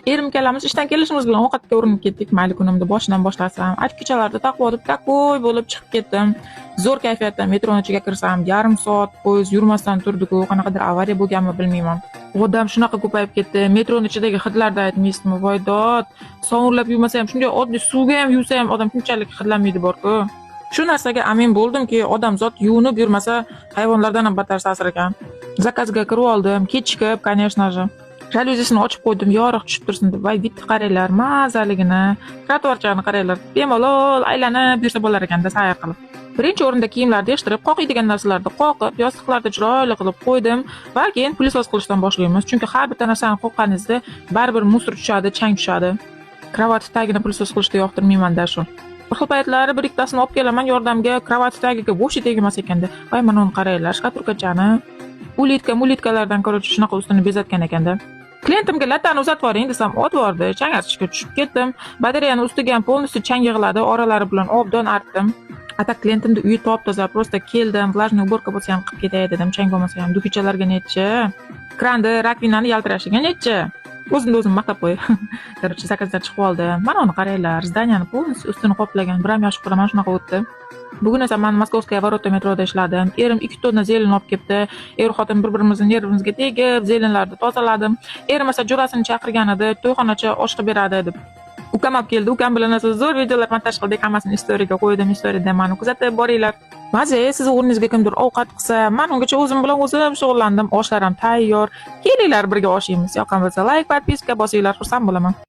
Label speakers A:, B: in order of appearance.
A: Erim ikkalamiz ishdan kelishimiz bilan ovqatga urinib ketdik. Mayli, kunimni boshidan boshlasam, atkachalarda taqib olib, такой bo'lib chiqib ketdim. Zo'r kayfiyatda metroni ichiga kirsam, yarim soat poyezd yurmasdan turdi-ku, qanaqadir avariya bo'lganmi, bilmayman. Odam shunaqa ko'payib ketdi. Metroni ichidagi hidlarni aytmaysizmi? Voy dod. Sovunlab yuvmasa ham, shunday oddiy suvga ham yuvsa ham odam shunchalik hidlanmaydi bor-ku. Shu narsaga amin bo'ldimki, odamzod yuvinib yurmasa, hayvonlardan ham battar sasir ekan. Заказ ga kirib oldim, kechikib, конечно же. Jalyuzisini ochib qo'ydim, yorug' tushib tursin deb. Voy, bitta qaranglar, mazaligini. Тротуар chani qaranglar. Bemalol aylanib yursa bo'lar ekanda sayr qilib. Birinchi o'rinda kiyimlarni yig'ishtirib, qoqiydigan narsalarni qoqib, yostiqlarni chiroyli qilib qo'ydim va keyin пылесос qilishdan boshlaymiz. Chunki har bitta narsani qoqqaningizda baribir мусор tushadi, chang tushadi. Кровать tagini пылесос qilishni yoqtirmayman-da shu. Bir xil paytlari bir ikkitasini olib kelaman yordamga, кровать tagiga вообще tegmas ekanda. Voy, mana uni qaranglar, шкатулка chani. Улитка, мулитка lardan, короче, shunaqa ustini bezatgan ekanda. Klientimga lattani uzatib yuboring desam, otib yubordi. Chang artishga tushib ketdim. Batareyani ustiga ham полностью chang yig'iladi, oralari bilan obdon artdim. А так klientimni uyi top-toza, просто keldim, влажный уборка bo'lsa ham qilib ketay dedim, chang bo'lmasa ham. Духи chalarga nechi? Krandi, раковина ni yaltirashiga nechi? O'zimni o'zim maqtab qo'y. Короче, заказ dan chiqib oldim. Mana uni qaranglar, здания ni полностью ustini qoplagan. Bir ham yaxshi ko'raman, shunaqa o'tdi. Bugun esa man Московская ворота metroda ishladim. Erim 2 tonna зелень olib kelibdi. Er xotin bir-birimizni nervimizga tegib, зелень larni tozaladim. Erim esa jo'rasini chaqirgan edi, to'yxonacha osh qilib beradi deb. Ukam olib keldi. Ukam bilan esa zo'r videolar montaj qildik. Hammasini story ga qo'ydim. Story da mani kuzatib boringlar. Maza, siz o'rningizga kimdir ovqat qilsa, man ungacha o'zim bilan o'zim shug'ullandim. Oshlar ham tayyor. Kelinglar, birga osh yeymiz. Yoqqan bo'lsa, лайк, подписка bosinglar, xursand bo'laman.